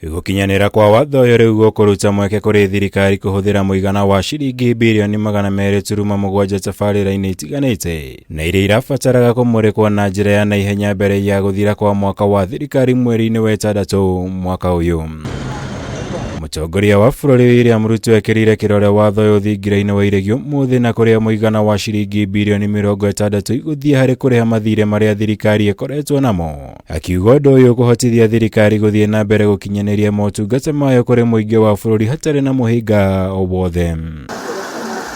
Gũkinyanĩra kwa watho ũyũ rĩu gũkũruta mweke kũrĩ thirikari kũhũthĩra mũigana wa ciringi birioni 200.7 tabarĩra-inĩ itiganĩte na iria irabataraga kũmũrĩkwo na njĩra ya naihenya mbere ya gũthira kwa mwaka wa thirikari mweri-inĩ wa ĩtandatũ mwaka ũyũ. Mũtongoria wa bũrũri William Ruto ekĩrĩire kĩrore watho ũyũ thingira-inĩ wa iregi ũmũthĩ na kũrĩa mũigana wa ciringi birioni 60 igũthiĩ harĩ kũrĩha mathirĩ marĩa thirikari ĩkoretwo namo. Akiuga ũndũ ũyũ ũkũhotithia thirikari gũthiĩ na mbere gũkinyanĩria motungata mayo kũrĩ mũingĩ wa bũrũri hatarĩ na mũhĩnga o wothe.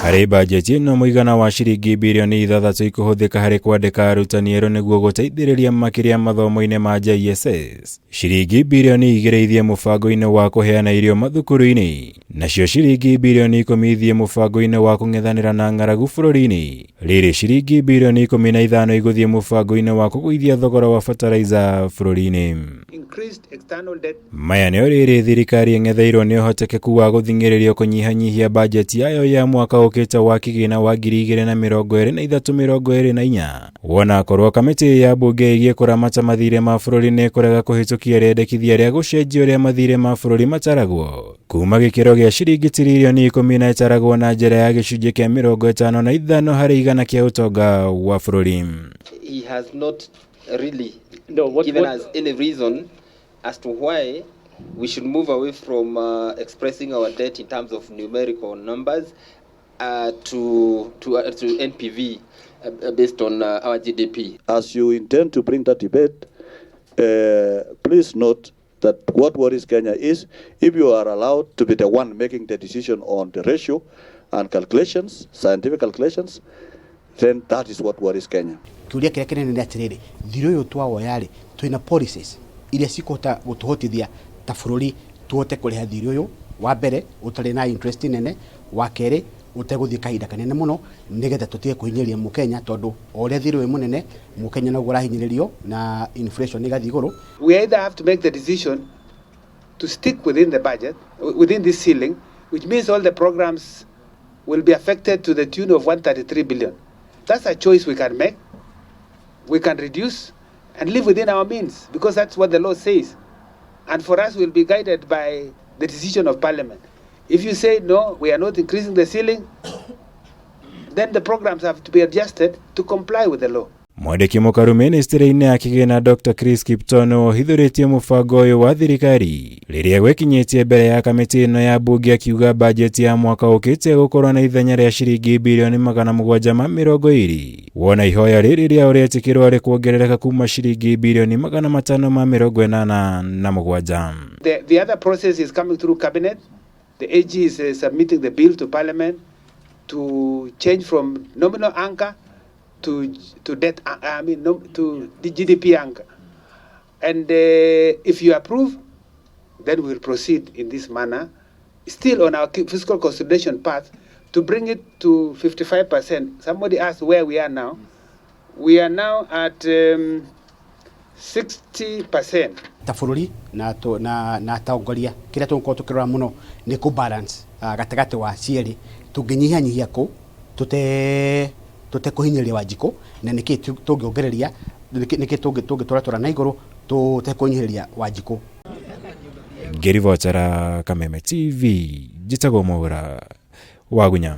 Harĩ bajeti ĩno mũigana wa ciringi birioni 6 ikũhũthĩka harĩ kwandĩka arutani erũ nĩguo gũteithĩrĩria makĩria mathomo-inĩ ma JSS. Ciringi birioni 2 ithiĩ mũbango-inĩ wa kũheana irio mathukuru-inĩ, nacio ciringi birioni 10 ithiĩ mũbango-inĩ wa kũng'ethanĩra na ng'aragu bũrũri-inĩ. Rĩrĩ ciringi birioni 15 igũthiĩ mũbango-inĩ wa kũgũithia thogora wa bataraitha bũrũri-inĩ. Maya nĩo rĩrĩ thirikari ĩng'etheirwo nĩ ũhotekeku wa gũthing'ĩrĩrio kũnyihanyihia bajeti yayo ya mwaka ũkĩte wa kĩgĩna wa 2023-24 wona akorwo kamĩtĩ ya mbunge ĩgiĩ kũramata mathirĩ ma bũrũri nĩ ĩkũrega kũhĩtũkia rĩendekithia rĩa gũcenjia ũrĩa mathirĩ ma bũrũri mataragwo kuma gĩkĩro gĩa ciringi tiririoni 10 na ĩtaragwo na njĩra ya gĩcunjĩ kĩa 55 harĩ igana kĩa ũtonga wa bũrũri. He has not really No, what, given what, us any reason as to why we should move away from expressing our debt in terms of numerical numbers to NPV based on our GDP. As you intend to bring that debate, please note that what worries Kenya is if you are allowed to be the one making the decision on the ratio and calculations, scientific calculations, then that is what worries Kenya. Kĩũria kĩrĩa kĩnene nĩ atĩrĩrĩ, thirĩ ũyũ twawoya rĩ, twĩna policies iria cikũhota gũtũhotithia ta bũrũri tũhote kũrĩha thirĩ ũyũ, wa mbere ũtarĩ na interest nene, wa kerĩ ũtegũthiĩ kahinda kanene mũno, nĩgetha tũtige kũhinyĩrĩria mũkenya, tondũ o ũrĩa thirĩ wĩ mũnene, mũkenya noguo ũrahinyĩrĩrio na inflation ĩgathiĩ igũrũ. We either have to make the decision to stick within the budget, within this ceiling, which means all the programs will be affected to the tune of 133 billion. That's a choice we can make. We can reduce and live within our means, because that's what the law says. And for us, we'll be guided by the decision of Parliament. If you say, no, we are not increasing the ceiling, then the programs have to be adjusted to comply with the law. Mwandĩki mũkaru ministry-inĩ ya kĩgĩna Dr. Chris Kiptoo ũhithũrĩtie mũbango ũyũ wa thirikari rĩrĩa gwĩkinyĩtie mbere ya kamĩtĩ ĩno ya mbunge, akiuga bajeti ya mwaka ũkĩte gũkorwo na ithenya rĩa ciringi birioni 720, wona ihoya rĩrĩ rĩao rĩetĩkĩrwo rĩkuongerereka kuma ciringi birioni 587. The other process is coming through cabinet. The AG is submitting the bill to Parliament to change from nominal anchor to debt, I mean, no, to the GDP anchor. And if you approve, then we will proceed in this manner, still on our fiscal consolidation path, to bring it to 55%. Somebody asked where we are now. We are now at 60%. Ta bũrũri na atongoria, kĩrĩa tũgũkorwo tũkĩrora mũno nĩ kũ balance gatagatĩ wa cierĩ, tũngĩnyihanyihia kũ tũte kũhinyĩrĩria Wanjikũ, na nĩkĩ tũngĩongereria, nĩkĩ tũngĩtwaratwara na igũrũ tũtekũnyihĩrĩria Wanjikũ. Ngĩribotera Kameme TV, njĩtagwo Mwaura Wagunya.